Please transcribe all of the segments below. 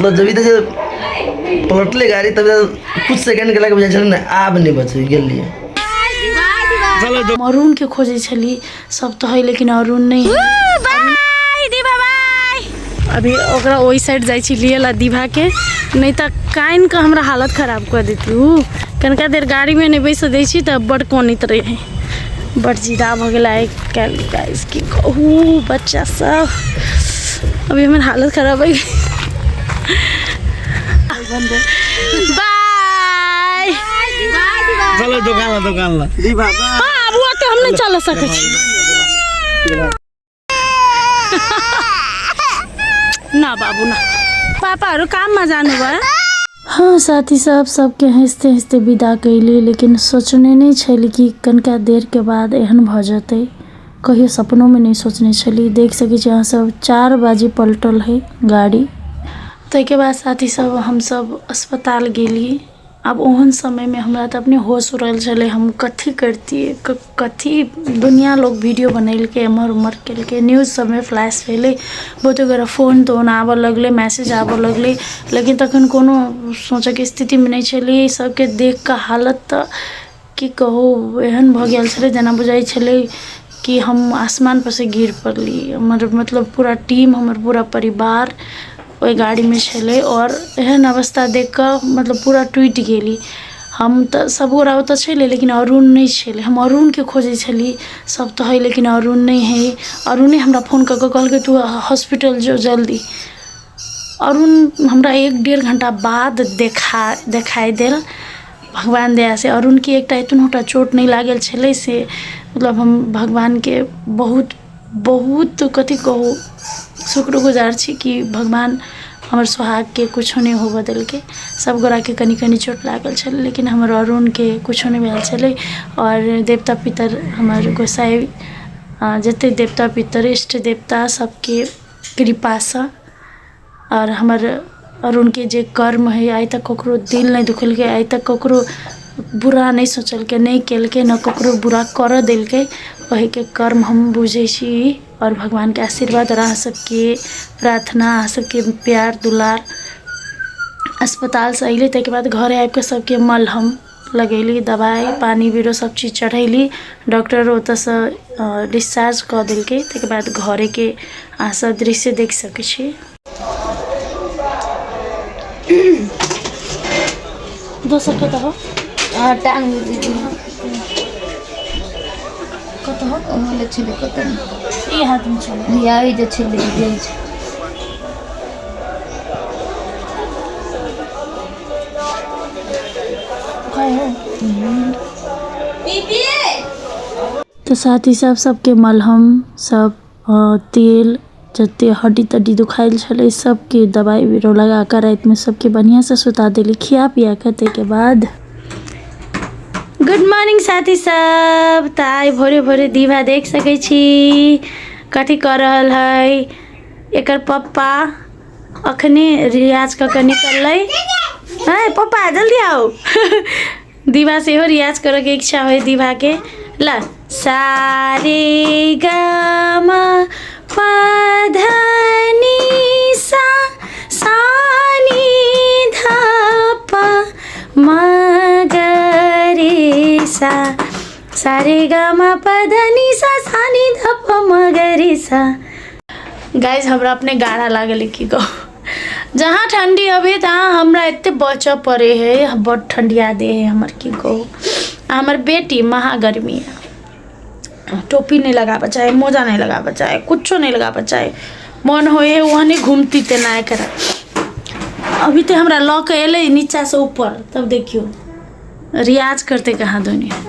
मतलब जब जे पलटले गाड़ी तब कुछ सेकंड के लगे बुझाइ छलै ने आब नहि बचै गेलियै। हम अरुणके खोजै छली, सब तऽ है लेकिन अरुण नहि है। बाय दीवा बाय। अभी ओकरा ओहि साइड जाइ छी लिए ला दीभाके, नहि तऽ कानि कऽ हमरा हालत खराब कऽ देती उ। कनिका देर गाड़ीमे नहि बैसऽ दै छी तऽ बड्ड कनैत रहै, बड्ड जिदा भऽ गेल आइ काल्हि। गाइस की कहू, बच्चा सब अभी हमर हालत खराब है। बाय। चलो दोकान ला, दोकान ला। बाबू ओते हम नहि चल सकै छी ना बाबू ना, पापाहरू काममा जानुभयो। हाँ साथी सब, सबके हँसते हँसते विदा कैली, लेकिन सोचने नहि छली कि कनिका देरके बाद एहन भऽ जेतै। कहियो सपनोमे नहि सोचने छली। देख सकै छी अहाँ सब, 4 बाजी पलटल है गाड़ी। ताहिके बाद साथी सब, हमसब अस्पताल गेली। आब ओहन समयमे हमरा तऽ अपने होश उड़ल छलै, हम कथी करितियै, कथी। दुनिआँ लोक वीडियो बनेलकै, एम्हर ओम्हर केलकै, न्यूज सबमे फ्लैश भेलै, बहुते गोटा फोन तोन आबऽ लगलै, मैसेज आबऽ लगलै, लेकिन तखन कोनो सोचऽके स्थितिमे नहि छलियै। सबके देखिकऽ हालत तऽ की कहू, एहन भऽ गेल छलै जेना बुझाइ छलै कि हम आसमानपर सँ गिर पड़लियै। हमर मतलब पूरा टीम, हमर पूरा परिवार ओहि गाड़ीमे छलै आओर एहन अवस्था देखिकऽ मतलब पूरा टूटि गेली हम। तऽ सभगोटा ओतऽ छलै लेकिन अरुण नहि छलै। हम अरुणके खोजै छलियै, सभ तऽ हइ लेकिन अरुण नहि हइ। अरुणे हमरा फोन कऽ कऽ कहलकै, तू हॉस्पिटल जो जल्दी। अरुण हमरा 1-1.5 घण्टा बाद देखा देखाइ देल। भगवान दयासँ अरुणके एकटा एतनोटा चोट नहि लागल छलै, से मतलब हम भगवानके बहुत बहुत कथी कहू शुक्रगुजार छी कि भगवान हमर सोहागके किछो नहि होबऽ देलकै। सभ गोटाके कनि कनि चोट लागल छलै लेकिन हमर अरुणके किछो नहि भेल छलै। आओर देवता पितर, हमर गोसाइ, जतेक देवता पितर, इष्ट देवता सभके कृपासँ आओर हमर अरुणके जे कर्म हइ, आइ तक ककरो दिल नहि दुखेलकै, आइ तक ककरो बुरा नहि सोचलकै, नहि केलकै, नहि ककरो बुरा करऽ देलकै। ओहिके कर्म हम बुझै छी आओर भगवानके आशीर्वाद आओर अहाँ सबके प्रार्थना, अहाँ सबके प्यार दुलार। अस्पतालसँ अयली, ताहिके बाद घरे आबिकऽ सबके मलहम लगेली, दबाइ पानि बीरो सब चीज चढ़ेली। डॉक्टर ओतऽसँ डिस्चार्ज कऽ देलकै। ताहिके बाद घरेके अहाँ सब दृश्य देख सकै छी। दोसर कतऽ हो? हाँ, टांग दीदी। कतऽ हो? ओहले छलै कतऽ? ई हाथमे छलै। या ई जे छलै दीदी छै। तऽ साथी सब, सबके मलहम सब, तेल, जते हड्डी तड्डी दुखायल छलै सबके दबाइ बिरो लगा कऽ रातिमे सबके बढ़िआँसँ सुता देली खिया पिया कऽ। ताहिके बाद गुड मॉर्निंग साथी सब। तऽ आइ भोरे भोरे दीभा देख सकै छी कथी कऽ रहल है। एकर पप्पा अखने रियाज कऽ कऽ निकललै है। पप्पा जल्दी आउ। दीभा सेहो रियाज करऽके इच्छा होइ दीभाके। ल सारे ग म प ध नि सा, सा नि ध प म ग रे सा, सारे ग म प ध नि सा, सा नि ध प म ग रे सा। गाइज, हमरा अपने गाढ़ा लागल। की कहू, जहाँ ठंडी अबे तहाँ हमरा एते बचऽ पड़े है, बड ठंडिया दे है हमर, की कहू। आ हमर बेटी महा गर्मी है, टोपी नहीं लगाबऽ चाहे, मोजा नहीं लगाबऽ चाहे, कुछो नहीं लगाबऽ चाहे। मन होइ है ओहने घूमती तेना। एकरा अभी तऽ हमरा लऽ कऽ एलै नीचासँ ऊपर, तब देखियौ रियाज करते कहाँ दुनिया।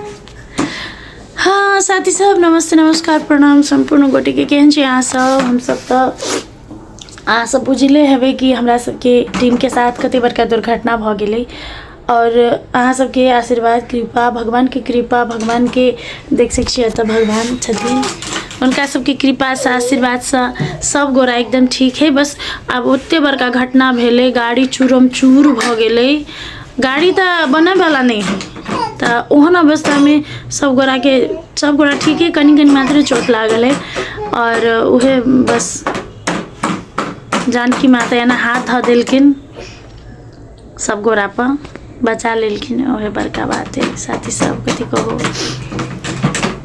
हाँ साथी सब, नमस्ते, नमस्कार, प्रणाम सम्पूर्ण गोटेके। केहन छी अहाँ सब? हमसब तऽ अहाँ सब बुझले हेबै कि हमरा सबके टीमके साथ कते बड़का दुर्घटना भऽ गेलै। आओर अहाँ सबके आशीर्वाद, कृपा, भगवानके कृपा, भगवानके देख सकै छियै एतऽ भगवान छथिन, हुनका सबके कृपासँ, आशीर्वादसँ सब गोरा एकदम ठीक है। बस आब ओते बड़का घटना भेलै, गाड़ी चूरम चूर भऽ गेलै, गाड़ी तऽ बनैवला नहि है, तऽ ओहन अवस्थामे सब गोराके, सब गोरा ठीक है, कनि कनि मात्र चोट लागल है। आओर उहे बस जानकी माता एना हाथ धऽ देलखिन। सब गोरा पर बचा लेलखिन, ओहे बड़का बात है। साथी सब कथी कहू,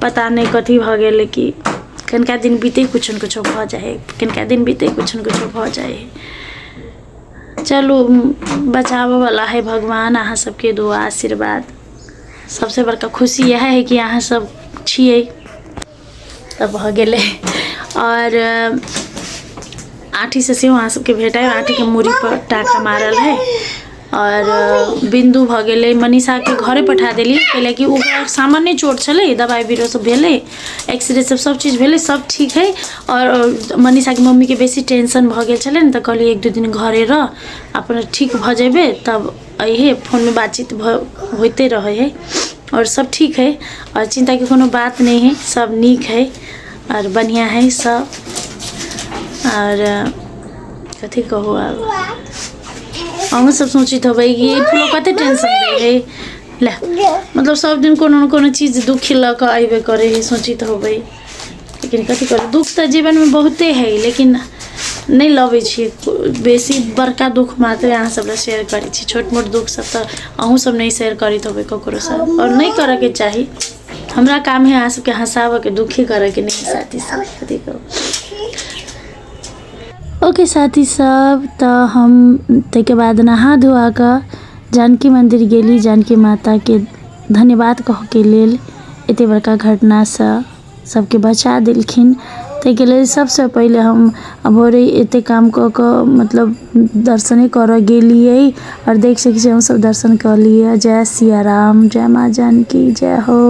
पता नहि कथी भऽ गेलै कि कनिका दिन बीते किछो ने किछो भऽ जाइ है, कनिका दिन बीते किछो ने किछो भऽ जाइ है। चलू बचाबऽवला है भगवान, अहाँ सबके दुआ आशीर्वाद सबसे बड़का खुशी इएह है कि अहाँ सब छियै तऽ भऽ गेलै। आओर आँठीसँ सेहो अहाँ सबके भेटाय, आँठीके मूड़ीपर टाका मारल है। आओर बिन्दु भऽ गेलै, मनीषाके घरे पठा देलियै, कैलाकि ओकरा सामान्य चोट छलै, दबाइ बीरो सब भेलै, एक्सरे सब सब चीज भेलै, सब ठीक है। आओर मनीषाके मम्मीके बेसी टेंशन भऽ गेल छलै ने, तऽ कहलियै एक दू दिन घरे रह, अपने ठीक भऽ जेबै तब अइहे। फोनमे बातचीत भऽ होइते रहै है आओर सब ठीक है, आओर चिन्ताके कोनो बात नहि है, सब नीक है आओर बढ़िआँ है सब। आओर कथी कहू, आब अहूँ सब सोचैत होबै कि फूलो कते टेंशन दै है, ले मतलब सब दिन कोनो ने कोनो चीज दुखी लऽ कऽ अयबे करै है, सोचैत होबै। लेकिन कथी करू, दुख तऽ जीवनमे बहुते है, लेकिन नहि लबै छियै बेसी। बड़का दुख मात्र अहाँ सब लए शेयर करै छी, छोट मोट दुख सब तऽ अहूँ सब नहि शेयर करैत होबै ककरोसँ, आओर नहि करऽके चाही। हमरा काम है अहाँ सबके हँसाबऽके, दुखी करऽके नहि। साथी सब कथी कहू। ओके साथी सब, तऽ हम ताहिके बाद नहा धोआ कऽ जानकी मन्दिर गेली, जानकी माताके धन्यवाद कहऽके लेल, एते बड़का घटनासँ सबके बचा देलखिन। ताहिके लेल सबसँ पहिले हम भोरे एते काम कऽ कऽ मतलब दर्शने करऽ गेलियै, आओर देख सकै छियै हमसब दर्शन कऽ लिअ। जय सिया राम, जय माँ जानकी, जय हो।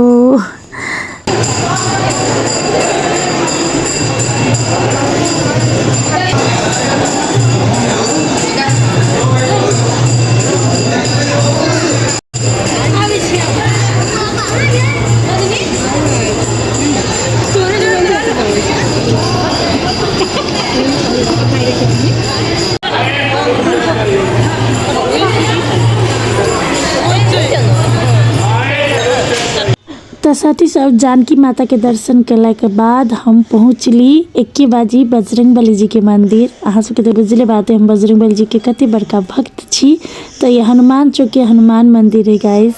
तऽ साथी सब जानकी माताके दर्शन केलाके बाद हम पहुँचली एके बाजी बजरंग बली जीके मन्दिर। अहाँ सबके तऽ बुझले बात है हम बजरंग बली जीके कते बड़का भक्त छी। तऽ ये हनुमान चौक के हनुमान मंदिर है गाइस।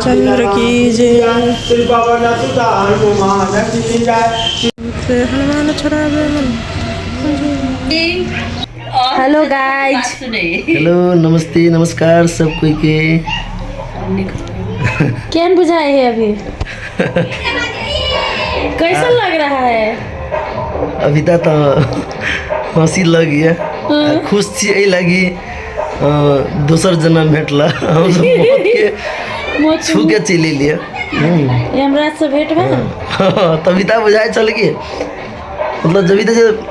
चंद्र की जय, हनुमान छुड़ावे मन। हेलो गाइस, हेलो, नमस्ते, नमस्कार सब कोई के। केहन बुझाए है अभी, कैसा लग रहा है अभी तक तो हंसी लग गया, खुश छी एहि लागी दोसर जन्म भेटला, हम सब मौत के छू के चलि एलियै। यमराज से भेंट भेल? तभी तक बुझाइ छल कि मतलब जब तक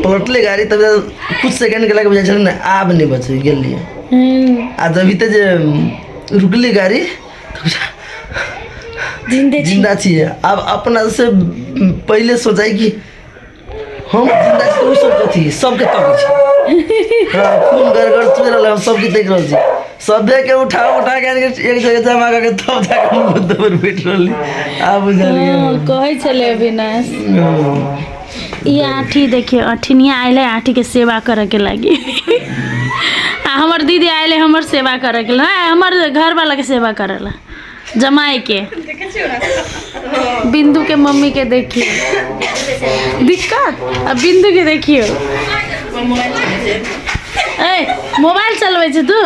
पलटले गाड़ी तभी तक कुछ सेकंड के बुझाइ छल ने आब नहि बचै गेलियै, आ जब तक जे रुकली गाड़ी जिंदे जिंदा छियै। आब अपना से पहिले सोचाइ कि हम जिंदा छी ओ सब कथी सबके तकै छी। हाँ, खून गड़गड़ चुहि रहल, हम सबके देख रहल छी, सभे के उठा उठा के एक जगह जमा करके तब जाके हम बुद्ध पर बैठ रहली। आब बुझलियै। कहै छलै अविनाश ई आँठी देखियौ, अठिनिया आयल है आँठीके सेवा करऽके लागी, आ हमर दीदी आयल है हमर सेवा करऽके लेल, हमर घरवालाके सेवा करऽ ला, जमाई के। बिंदु के मम्मी के देखियो दिक्कत, आ बिंदु के देखियो, ए मोबाइल चलबै छै तू।